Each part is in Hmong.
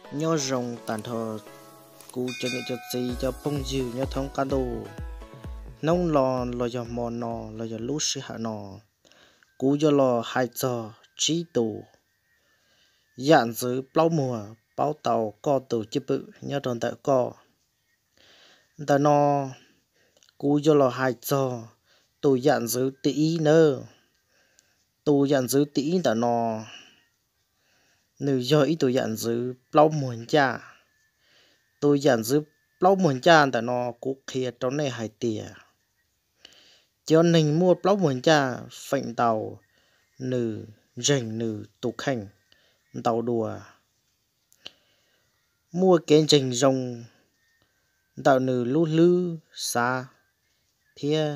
Nyob zoo tag nrho kuv cov niam cov txiv cov phooj ywg nyob thoob qab ntuj. Hnub no los yog hmo no los yog lub sij hawm no, kuv yuav los hais txog tsib tus yam ntxwv plaub muag paub tau koj tus cwj pwm nyob rau ntawm koj. Ntawm no kuv yuav los hais txog tus yam ntxwv tim ib nawb. Tus yam ntxwv tim ib ntawm no, nws yog ib tug yam ntxwv plaub muag ncaj. Tus yam ntxwv plaub muag ncaj ntawm no kuv qhia rau nej hais tias, cov neeg muaj plaub muag ncaj feem ntau nws ntseeg nws tus kheej ntau dua, muaj kev ntseeg zoo ntawm nws lub hlwb xav thiab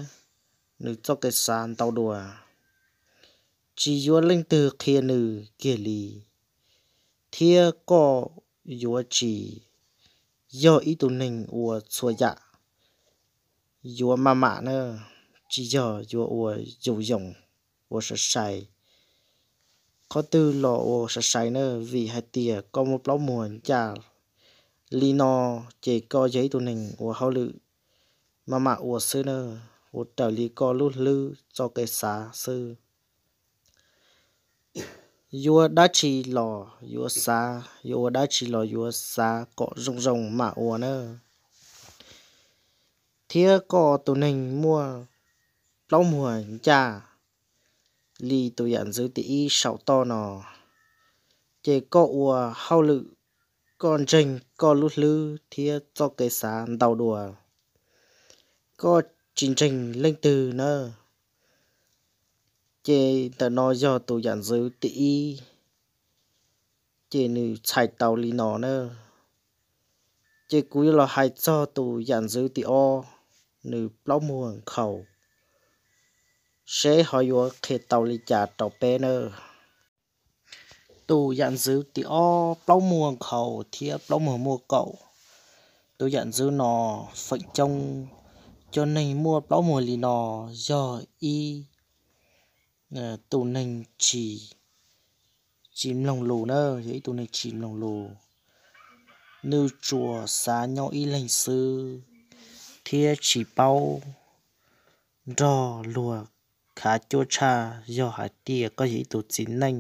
nws txoj kev xav ntau dua, tsis yuav leej twg qhia nws kiag li, thiab koj yuav tsis yog ib tug neeg ua txhua yam yuav maj mam na, tsis yog yuav ua yoos yoos, ua sai sai. Qhov twg los ua sai sai na, vim hais tias koj muaj plaub muag ncaj li no, ces koj yog ib tug neeg ua hauj lwm maj mam ua xwb na, ua raws li koj lub hlwb txoj kev xav xwb. Yuav dab tsi los yuav xav, yuav ua dab tsi los yuav xav kom zoo zoo mam ua na. Thiab koj tus neeg muaj plaub muag ncaj li tus yam ntxwv tim ib saum toj no, ces koj ua hauj lwm, koj ntseeg koj lub hlwb thiab txoj kev xav ntau dua, koj tsis ntseeg leej twg na. Ces ntawm no yog tus yam ntxwv tim ib, ces nws txhais tau li no na. Ces kuv yuav los hais txog tus yam ntxwv tim ob, nws plaub muag nkhaus, seb ho yuav qhia tau li cas rau peb na. Tus yam ntxwv tim ob plaub muag nkhaus thiab plaub muag muaj kaum. Tus yam ntxwv no feem coob cov neeg muaj plaub muag li no yog ib tus neeg tsis, tsis mloog lus na, yog ib tug neeg tsis mloog lus. Nws tsuas xav nyob ib leeg xwb thiab tsis paub nrog luag khav cuab tshaj. Yog hais tias koj yog ib tug txiv neej,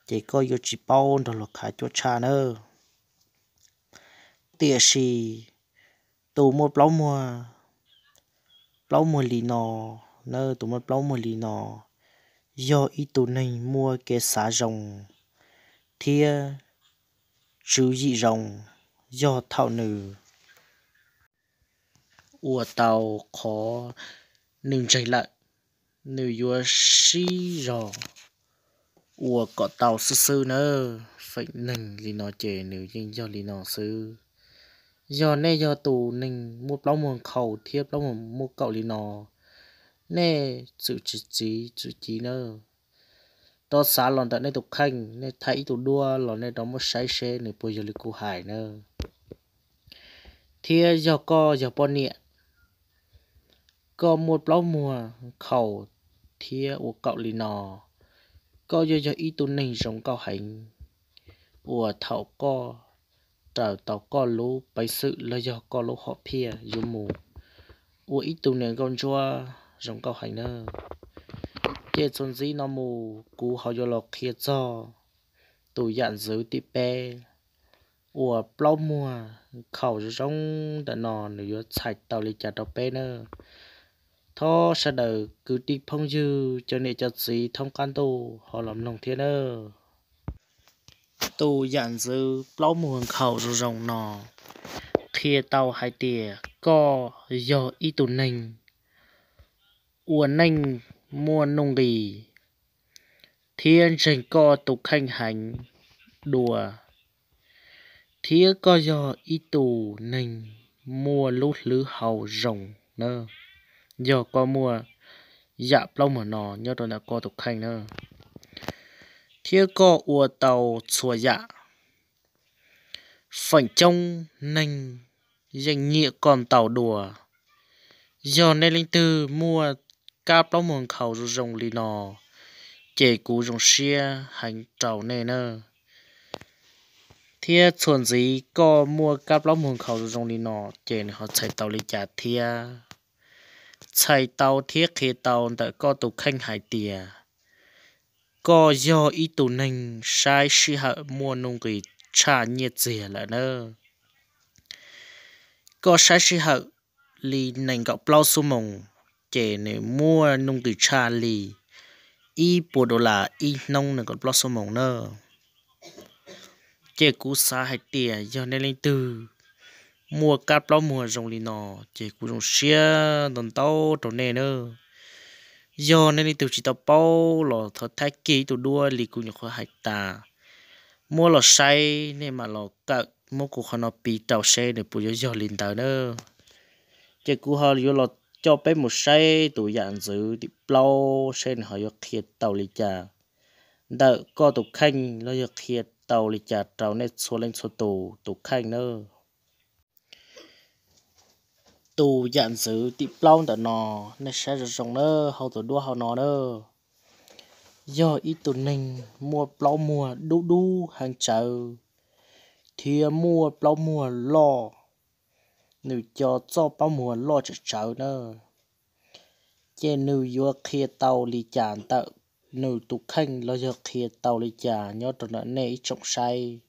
ces koj yuav tsis paub nrog luag khav cuab tshaj na. Tiam sis tus muaj plaub muag, plaub muag li no na, tus muaj plaub muag li no yog ib tug neeg muaj kev xav zoo thiab tswv yim zoo. Yog thaum nws ua tau qhov nws ntseeg lawm, nws yuav sib zog ua kom tau xwb xwb na. Feem neeg li no ces nws yeej yog li no xwb. Yog nej yog tus neeg muaj plaub muag nkhaus thiab plaub muag muaj kaum li no, nej txwm tsis txiv txwm ci na, rov xav los ntawm nej tus kheej, nej thaij ib tug duab los nej rov muab saib seb nws puas yog li kuv hais na. Thiab yog koj yog poj niam, koj muaj plaub muag nkhaus thiab ua kaum li no, koj yuav yog ib tug neeg zoo nkauj heev, uas thaum koj raws tau koj lub peev xwm los yog koj lub hom phiaj yuav mus ua ib tug niam nkauj ntsuab zoo nkauj heev na. Ces txuas ntxiv no mus kuv ho yuav los qhia txog tus yam ntxwv tim peb uas plaub muag nkhaus zoo zoo ntawm no nws yuav txhais tau li cas rau peb na. Thov sawv daws kwv tij phooj ywg cov niam cov txiv thoob qab ntuj ho los mloog thiab nawb. Tus yam ntxwv plaub muag nkhaus zoo zoo no qhia tau hais tias koj yog ib tug neeg ua neej muaj nuj nqis thiab ntseeg koj tus kheej heev dua, thiab koj yog ib tug neeg muaj lub hlwb hau zoo na. Yog koj muaj yam plaub muag no nyob rau ntawm koj tus kheej na, thiab koj ua tau txhua yam, feem coob neeg yeej nyiam koj ntau dua. Yog nej leej twg muaj kab plaub muag nkhaus zoo zoo li no, ces kuv zoo siab heev rau nej na. Thiab txhua ntxiv koj muaj kab plaub muag nkhaus zoo li no, ces nws ho txhais tau li cas thiab? Txhais tau thiab qhia tau ntawm koj tus kheej hais tias koj yog ib tug neeg saib sij hawm muaj nuj nqis tshaj nyiaj txiag lawm nawb. Koj saib sij hawm li nees nkaum plaub xuab moos, ces nws muaj nuj nqis tshaj li ib puas dollar ib hnub nees nkaum plaub xuab moos na. Ces kuv xav hais tias yog nej leej twg muaj kab plaub muag zoo li no, ces kuv zoo siab ntau ntau rau nej na. Yog nej leej twg tsis tau paub los thov thab kig ib tug duab li kuv nyuam qhuav hais tas, muab los saib, nej mam los kawm, muab kuv qhov no piv rau seb nws puas yuav yog li ntawd na. Ces kuv ho yuav los coj peb mus saib tus yam ntxwv tim plaub seb nws ho yuav qhia tau li cas ntawm koj tus kheej los yog qhia tau li cas rau nej txhua leej txhua tus tus kheej na. Tus yam ntxwv tim plaub ntawm no, nej saib zoo zoo na, hauv tus duab hauv no na. Yog ib tug neeg muaj plaub muag dub dub heev tsawv thiab muaj plaub muag loj, nws cov txoj plaub muag loj tsawv tsawv na, ces nws yuav qhia tau li cas ntawm nws tus kheej los yog qhia tau li cas nyob rau ntawm nej ib tsoom saib?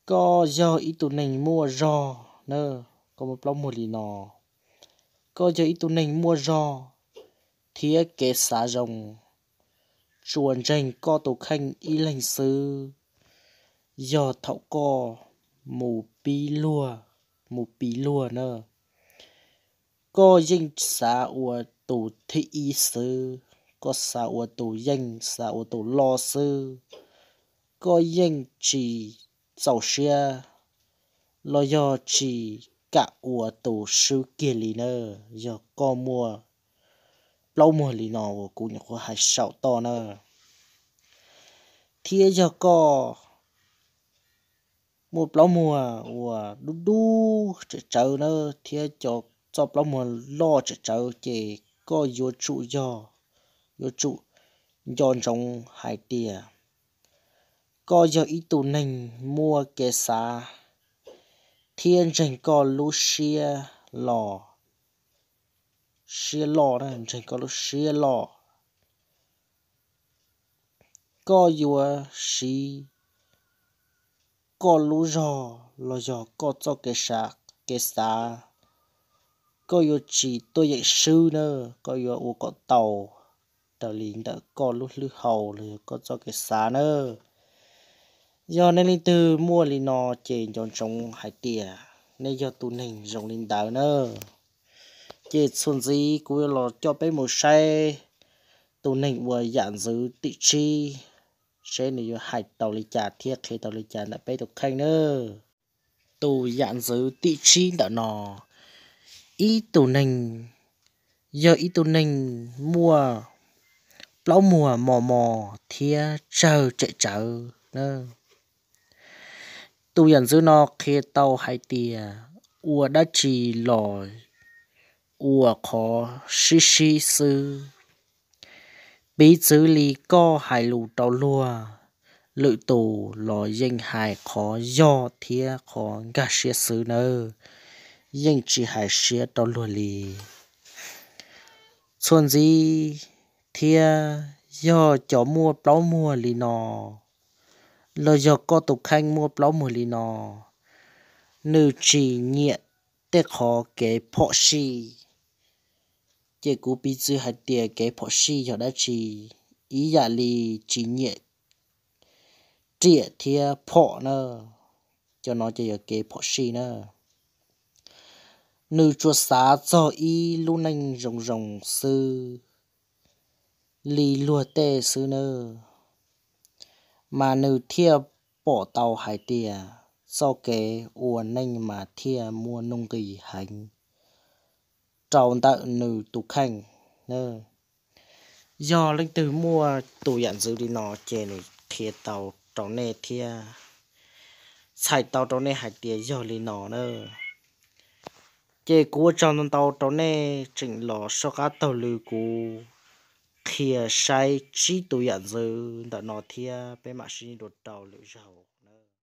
Koj yog ib tug neeg muaj zog na, koj muaj plaub muag li no, koj yog ib tug neeg muaj zog thiab kev xav zoo, tsuas ntseeg koj tus kheej ib leeg xwb. Yog thaum koj mus pib luag, mus piv luag na, koj yeej xav ua tus thib ib xwb, koj xav ua tus yeej, xav ua tus loj xwb, koj yeej tsis txaus siab los yog tsis kam ua tus swb kiag li na. Yog koj muaj plaub muag li no uas kuv nyuam qhuav hais saum toj na, thiab yog koj muaj plaub muag uas dub dub tsawv tsawv na, thiab cov txoj plaub muag loj tsawv tsawv, ces koj yuav tsum yog, yuav tsum nco ntsoov hais tias koj yog ib tug neeg muaj kev xav thiab ntseeg koj lub siab los, siab loj, ntseeg koj lub siab loj. Koj yuav siv koj lub zog los yog koj txoj kev xav, koj yuav tsis tuaj yeem swb na, koj yuav ua kom tau raws li ntawm koj lub hlwb hau los yog koj txoj kev xav na. Yog nej leej twg muaj li no, ces nco ntsoov hais tias nej yog tus neeg zoo li ntawd na. Ces txuas ntxiv kuv yuav los coj peb mus saib tus neeg uas yam ntxwv tim tsib, seb nws yuav hais tau li cas thiab qhia tau li cas ntawm peb tus kheej na. Tus yam ntxwv tim tsib ntawm no, ib tug neeg, yog ib tug neeg muaj plaub muag mos mos thiab tsawg tsem tsawv na. Tus yam ntxwv no qhia tau hais tias ua dab tsi los ua qhov sib sib xwb. Piv txwv li koj hais lus rau luag, lwm tus los yeej hais qhov yog thiab qhov nkag siab xwb nawb, yeej tsis hais siab rau luag li. Txhua ntxiv thiab, yog cov muaj plaub muag li no, los yog koj tus kheej muaj plaub muag li no, nws tsis nyiam tej qhov kev phom sij. Ces kuv piv txwv hais tias kev phom sij yog dab tsi? Ib yam li tsis nyiam riam thiab phom na, cov no ces yog kev phom sij na. Nws tsuas xav txog ib lub neej zoo zoo xwb li luag tej xwb nawb, mas nws thiaj pom tau hais tias txoj kev ua neej mas thiaj muaj nuj nqis heev rau ntawm nws tus kheej. Yog leej twg muaj tus yam ntxwv li no ces nws qhia tau rau nej thiab txhais tau rau nej hais tias yog li no na. Ces kuv ua tsaug ntau ntau rau nej tseem los soj qab taug lw kuv qhia saib tsib tus yam ntxwv ntawm no thiab peb mam sib ntsib dua rau lwm zaug.